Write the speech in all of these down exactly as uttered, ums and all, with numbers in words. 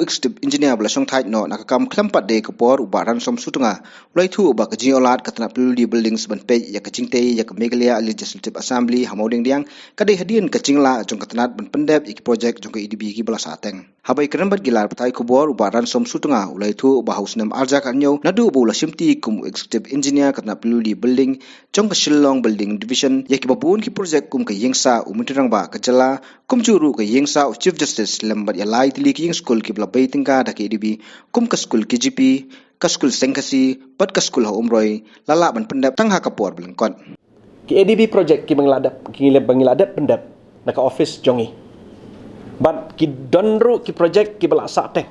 Executive Engineer ba la shongthait noh na ka kam khlem pat de ka por, u Bah Ransom Sutnga, u la ïathuh ba ka jingïohlad ka tnat P W D Buildings ban peit ïa ka jingtei ïa ka Meghalaya Legislative Assembly ha Mawdiangdiang ka dei hadien ka jinglah jong ka tnat ban pyndep ïa ki projek jong ka A D B kiba la sahteng. Haba ïakren bad ki lad pathai khubor, u Bah Ransom Sutnga u la ïathuh ba ha u snem arhajar khathynñiew, naduh ba u la shimti kum u Executive Engineer ka tnat P W D Building jong ka Shillong Building Division, ïa kiba bun ki projek kum ka ïingsah u Myntri Rangbah ka jylla, kumjuh ruh ka ïingsah u Chief Justice lem bad ïa lai tylli ki ïingskul kiba la bei tyngka da ka A D B, kum ka skul K J P, ka skul Seng Khasi bad ka skul ha Umroi, la lah ban pyndep tang ha ka por ba lyngkot. Ki A D B project kiba ngi la dep, ki ngi la, ba ngi la dep pyndep na ka office jong ngi. Bad ki don ruh ki project kiba la sahteng,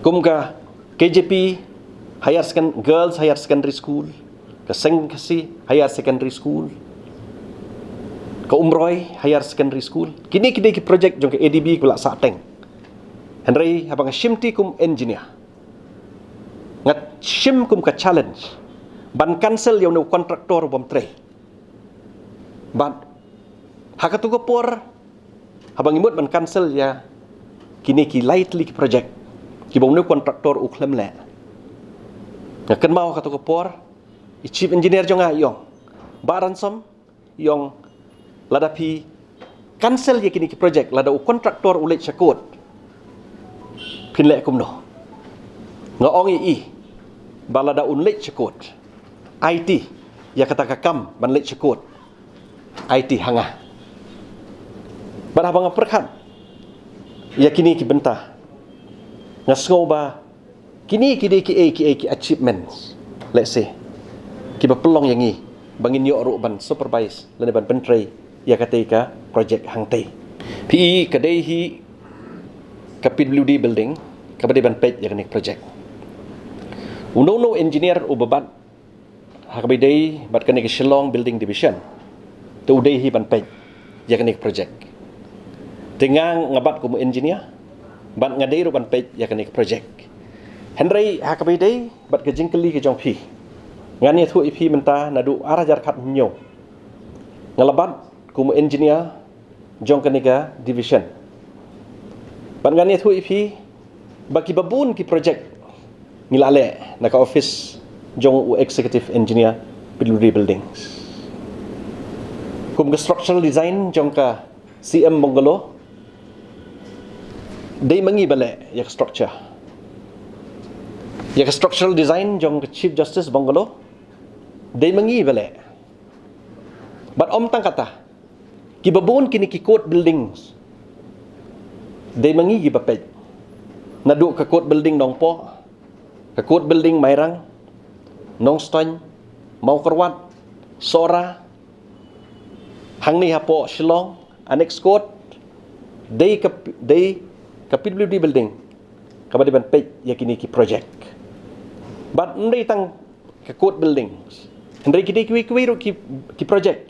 kum ka K J P Higher Second-, Girls Higher Secondary School, ka Seng Khasi Higher Secondary School, ka Umroi Higher Secondary School. Kine ki dei ki project jong ka A D B kiba la sahteng. Hynrei haba nga shimti kum engineer, nga shim kum ka challenge ban cancel ïa une u contractor u bym trei. Bad ha katu ka por, haba ngi mut ban cancel ïa kine ki lai tylli ki project kiba une u contractor u khlem leh, nga kynmaw ha katu ka por i Chief Engineer jong nga i ong, "Bah Ransom," i ong, "lada phi cancel ïa kine ki project, lada u contractor u leit sha court, phin leh kumno?" Nga ong ïa i ba lada un leit sha court, aiti ïa kata ka kam ban leit sha court, aiti ha nga. Bad haba nga pyrkhat ïa kine ki bynta, nga sngew ba kine ki dei kiei kiei ki achievements, let's say, kiba pynlong ïa ngi ba ngin ïoh ruh ban supervise lane ban pyntrei ïa katei ka project hangtei. Phi i, ka dei hi ka P W D building kaba dei ban peit ïa kane ka project. Uno uno engineer uba bat ha kaba ïadei bad kane ka Shillong Building Division, te u dei hi ban peit ïa kane ka project. Te nga, nga bat kum u engineer bad nga dei ruh ban peit ïa kane ka project. Hynrei ha kaba ïadei bad ka jingkylli ka jong phi, ngan ïathuh ïa phi mynta, naduh arhajar khathynñiew nga la bat kum u engineer jong kane ka division. Bad ngan ïathuh ïa phi ba kiba bun ki project ngi la leh na ka office jong u Executive Engineer P W D Buildings, kum ka structural design jong ka C M bungalow, dei ma ngi ba leh ïa ka structure. Ïa ka structural design jong ka Chief Justice bungalow, dei ma ngi ba leh. Bad ym tang kata, kiba bun kine ki court buildings, dei ma ngi kiba peit. Naduh ka Court Building Nongpoh, ka Court Building Mairang, Nongstoiñ, Mawkyrwat, Sohra, hangne hapoh Shillong, Annex Court, dei ka, dei ka P W D building kaba dei ban peit ïa kine ki project. Bad ym dei tang ka court buildings, hynrei ki dei kiwei kiwei ruh ki, ki project